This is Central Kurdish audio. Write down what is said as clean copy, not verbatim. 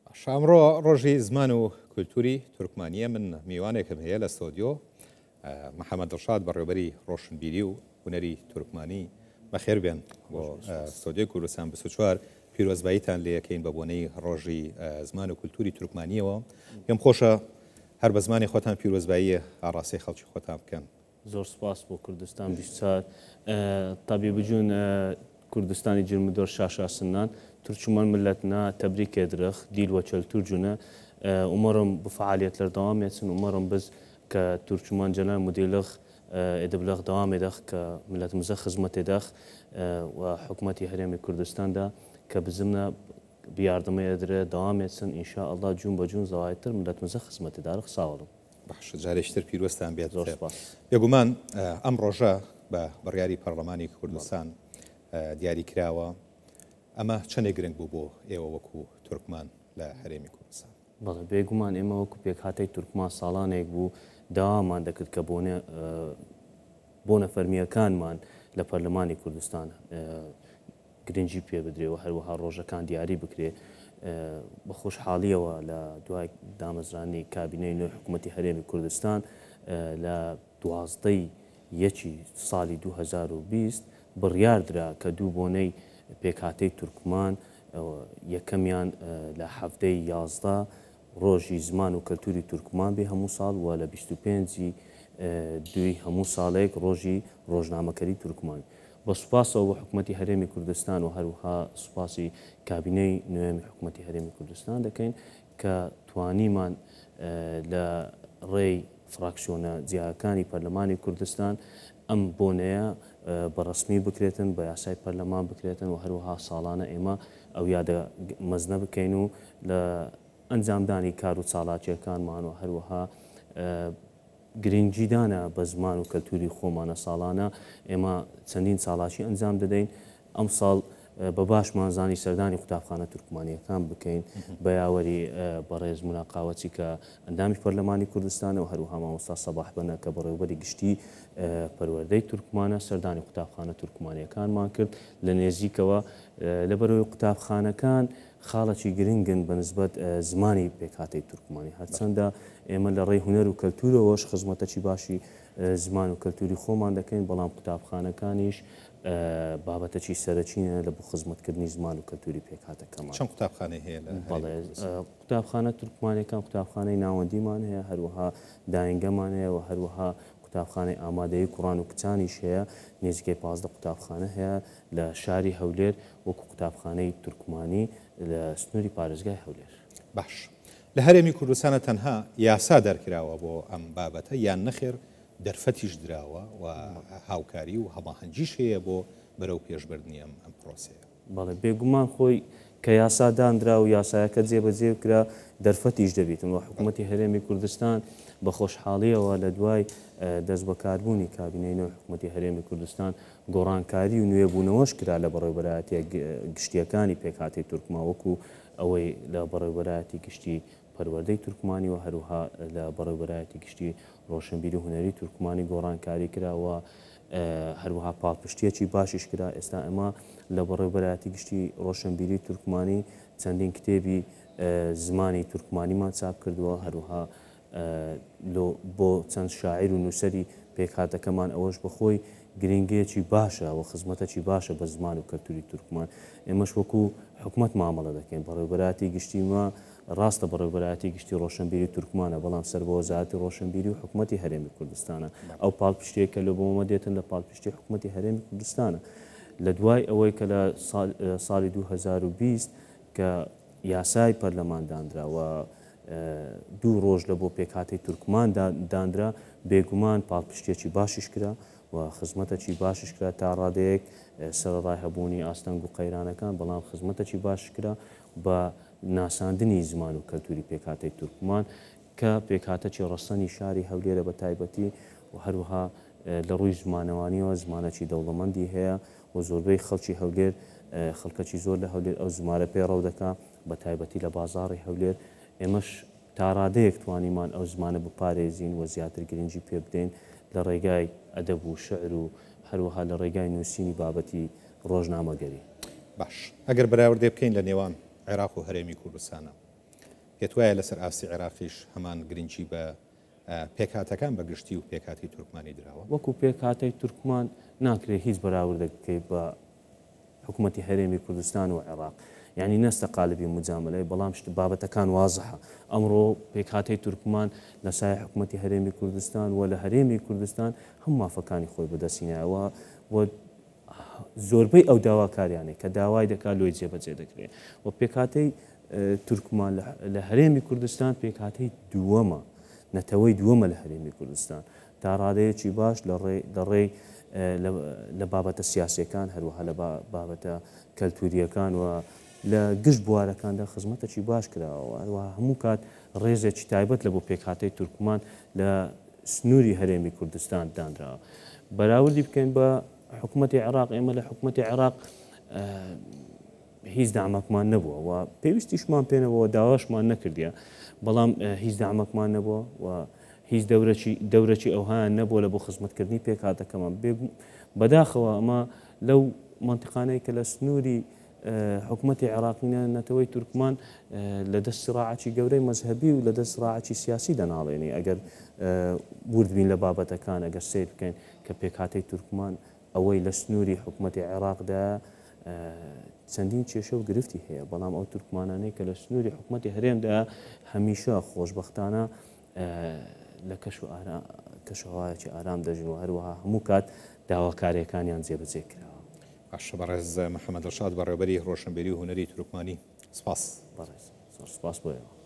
باشە ئەمڕۆ ڕۆژی زمان و کولتوری تورکمانیە من میوانێکم هەیە لە ستۆدیۆ محەممەد دڵشاد بەڕێوبەری ڕۆشنبیری و هونەری تورکمانی بەخێر بێن بۆ ستۆدیۆی کوردستان 24 پیرۆزباییتان لێ ئەکەین بە بۆنەی ڕۆژی زمان و کولتوری تورکمانیەوە پێم خۆشە هەر بە زمانی خۆتان پیرۆزبایی ئاڕاستەی خەڵکی خۆتان بکەن. زۆر سپاس بۆ کوردستان 24. Tabii bugün Kurdistan 24 şaşasından Türkmen milletine tebrik edirik. Dil ve kültür günü. Umarım bu faaliyetler devam etsin. Umarım biz ki Türkmen Genel Müdürlük edebilik devam edek ki milletimize hizmet edek ve hükümeti Heremi Kürdistan'da ki bizimle bir yardıma edire devam etsin. İnşallah cün be cün zavayettir milletimize hizmet ederik. Sağ olun. باشە جارێکی تر پیرۆزتان بێت. زۆر سپاس. بێگومان ئەم ڕۆژە بە بڕیاری پەرلەمانی کوردستان دیاری کراوە. ئەمە چەندێک گرنگ بوو بۆ ئێوە وەکو تورکمان لە هەرێمی کوردستان؟ بەڵێ بێگومان ئێمە وەکو پێکهاتەی تورکمان ساڵانێک بوو داوامان دەکرد کە بۆنە فەرمییەکانمان لە پەرلەمانی کوردستان گرنگی پێ بدرێ و هەروەها ڕۆژەکان دیاری بکرێ. بە خۆشحاڵیەوە لە دوای دامەزرانی کابینەی نوێی حکوومەتی هەرێمی کوردستان لە دوازدەی یەکی ساڵی 2020 بڕیار درا کە دوو بۆنەی پێکهاتەی تورکمان، یەکەمیان لە حەڤدەی 11 ڕۆژی زمان و کەلتوری تورکمان بێ هەموو ساڵ و لە 25 دووی هەموو ساڵێک ڕۆژی ڕۆژنامەکەری تورکمان. بە سوپاسەوە بۆ حکوومەتی هەرێمی کوردستان و هەروەها سوپاسی کابینەی نوێمی حکوومەتی هەرێمی کوردستان دەکەین کە توانیمان لە ڕێی فراکسیۆنە جیاکانی پەرلەمانی کوردستان ئەم بۆنەیە بە ڕەسمی بکرێتن، بە یاسای پەرلەمان بکرێتن و هەروەها ساڵانە ئێمە ئەو یادە مەزنە بکەین و لە ئەنجامدانی کار و چالاکیەکانمان و هەروەها گرنگیدانە بە زمان و کەلتوری خۆمانە. ساڵانە ئێمە چەندین چالاکی ئەنجام دەدەین. ئەمساڵ بە باشمان زانی سەردانی قوتابخانە تورکمانیەکان بکەین بە یاوەری بەڕێز مونا قاوەچی کە ئەندامی پەرلەمانی کوردستانە و هەروەها مامۆستا سەباح بەنە کە بەڕێوبەری گشتی پەروەردەی تورکمانە. سەردانی قوتابخانە تورکمانیەکانمان کرد لە نێزیکەوە. لەبەرەوەی قوتابخانەکان خاڵێکی گرنگن بە نسبەت زمانی پێکهاتەی تورکمانی. هەرچەندە ئێمە لە ڕێی هونەر و کەلتورەوەش خزمەتەکی باشی زمان و کەلتوری خۆمان دەکەین، بەڵام قوتابخانەکانیش بابەتەکی سەرەکینە لە بۆ خزمەتکردنی زمان و کەلتوری پێکهاتەکەمان. چەند قوتابخانەی هەیە لە بەڵێ، قوتابخانە تورکمانەکان قوتابخانەی ناوەندیمان هەیە، هەروەها داینگەمان هەیە و هەروەها قوتابخانەی ئامادەیی کوڕان و کچانیش هەیە. نزیکەی 15 قوتابخانە هەیە لە شاری هەولێر وەکو قوتابخانەی تورکمانی لە سنووری پارێزگای هەولێر. باش، لە هەرێمی کوردستانە تەنها یاسا دەرکراوە بۆ ئەم بابەتە یان نەخێر دەرفەتیش دراوە و هاوکاری و هەماهەنگیش هەیە بۆ بەرەو پێشبردنی ئەم پرۆسەیە؟ بەڵێ بێگومان خۆی کە یاسا دانرا و یاسایەکە جێبەجێ کرا دەرفەتیش دەبیتن و حکوومەتی هەرێمی کوردستان بە خۆشحاڵیەوە لە دوای دەست بەکاربوونی کابینەی نوێی حکوومەتی هەرێمی کوردستان گۆڕانکاری و نوێبوونەوەش کرا لە بەڕێوبەرایەتیە گشتیەکانی پێکهاتەی تورکما، وەکو ئەوەی لە بەڕێوبەرایەتی گشتی پەروەردەی تورکمانی و هەروەها لە بەڕێوبەرایەتی گشتی ڕۆشنبیری و هونەری تورکمانی گۆڕانکاری کرا و هەروەها پاڵپشتیەکی باشیش کرا. ئێستا ئێمە لە بەڕێوبەرایەتی گشتی ڕۆشنبیری تورکمانی چەندین کتێبی زمانی تورکمانیمان چاپ کردووە، هەروەها بۆ چەند شاعیر و نووسەری پێکهاتەکەمان ئەوەش بەخۆی گرنگیەکی باشە و خزمەتەکی باشە بە زمان و کەلتوری تورکمان. ئێمەش وەکو حکومەت مامەڵە دەکەین. بەڕێوبەرایەتی گشتیمە ڕاستە بەڕێوبەرایەتی گشتی ڕۆشنبیری تورکمانە، بەڵام سەر بە وەزارەتی ڕۆشنبیری و حکوومەتی هەرێمی کوردستانە. ئەو پاڵپشتیە کە لە بۆمە دێتن لە پاڵپشتی حکوومەتی هەرێمی کوردستانە. لە دوای ئەوەی کە لە ساڵی 2020 کە یاسای پەرلەمان دانرا و دوو ڕۆژ لە بۆ پێکهاتەی تورکمان دانرا، بێگومان پاڵپشتیەکی باشیش کرا و خزمەتەکی باشیش کرا تا ڕادەیەک سەرەڕای هەبوونی ئاستەنگ و قەیرانەکان، بەڵام خزمەتەکی باشیش کرا بە ناساندنی زمان و کەلتوری پێکهاتەی تورکمان کە پێکهاتەکی ڕەسەنی شاری هەولێرە بە تایبەتی و هەروەها لە ڕووی زمانەوانیەوە زمانەکی دەوڵەمەندی هەیە و زۆربەی خەڵکی هەولێر خەڵکەکی زۆر لە هەولێر ئەو زمانە پەیڕەو دەکا بە تایبەتی لە بازاڕی هەولێر. ئێمەش تا ڕادەیەک توانیمان ئەو زمانە بپارێزین و زیاتر گرنگی پێ بدەین لە ڕێگای ئەدەب و شعر و هەروەها لە ڕێگای نووسینی بابەتی ڕۆژنامەگەری. باش، ئەگەر بەراوردێ بکەین لە نێوان عێراق و هەرێمی کوردستانە، پێت وایە لەسەر ئاستی عێراقیش هەمان گرنگی بە پێکهاتەکان بە گشتی و پێکهاتەی تورکمانی دراوە؟ وەکو پێکهاتەی تورکمان ناکرێت هیچ بەراوردێک بکەیت بە حکومەتی هەرێمی کوردستان و عێراق یانی نەستە قالبی موجامەلەی بەڵام شت بابەتەکان وازحە ئەمڕۆ پێکهاتەی تورکمان لە سایە حکومەتی هەرێمی کوردستان و لە هەرێمی کوردستان هەموو مافەکانی خۆی بەدەستهینایەوە و زۆربەی ئەو داواکاریانەی کە داوای دەکات لۆی جێبەجێ دەکرێت و پێکهاتەی تورکمان لە هەرێمی کوردستان پێکهاتەی دووەمە نەتەوەی دووەمە لە هەرێمی کوردستان تا ڕادەیەکی باش لە ڕێی لە بابەتە سیاسیەکان هەروەها لە بابەتە کەلتوریەکان و لە گشت بوارەکاندا خزمەتەکی باش کراوە هەروەها هەموو کات ڕێزێکی تایبەت لە بۆ پێکهاتەی تورکمان لە سنووری هەرێمی کوردستان دانراوە. بەراوردی بکەین بە حکومەتی عێراق، ئێمە لە حکومەتی عێراق هیچ دامەکمان نەبووە و پێویستیشمان پێ نەبووە، داواشمان نەکردیە، بەڵام هیچ دامەکمان نەبووە و هیچ دەورەکی دەورەکی ئەوهایان نەبووە لە بۆ خزمەتکردنی پێکهاتەکەمان. بەداخەوە ئەمە لەو مەنتیقانەی کە لە سنووری حکومەتی عێراقی نەتەوەی تورکمان لە دەست سراعەکی گەورەی مەزهەبی و لە دەست سراعەکی سیاسی دەناڵێنی ئەگەر ورد بین لە بابەتەکان ئەگەر سەیر بکەین کە پێکهاتەی تورکمان ئەوەی لە سنووری حکومەتی عێراقدا چەندین کێشە و گرفتی هەیە بەڵام ئەو تورکمانانەی کە لە سنووری حکومەتی هەرێمدا هەمیشە خۆشبەختانە لە کەش و کەشوهوایەکی ئارام دەژین و هەروەها هەموو کات داواکاریەکانیان جێبەجێ کراوە. باشە بەڕێز محەمەد دڵشاد بەڕێوبەری ڕۆشنبیری و هونەری تورکمانی سپاس. بەڕێز زۆر سپاس بۆ ئێوە.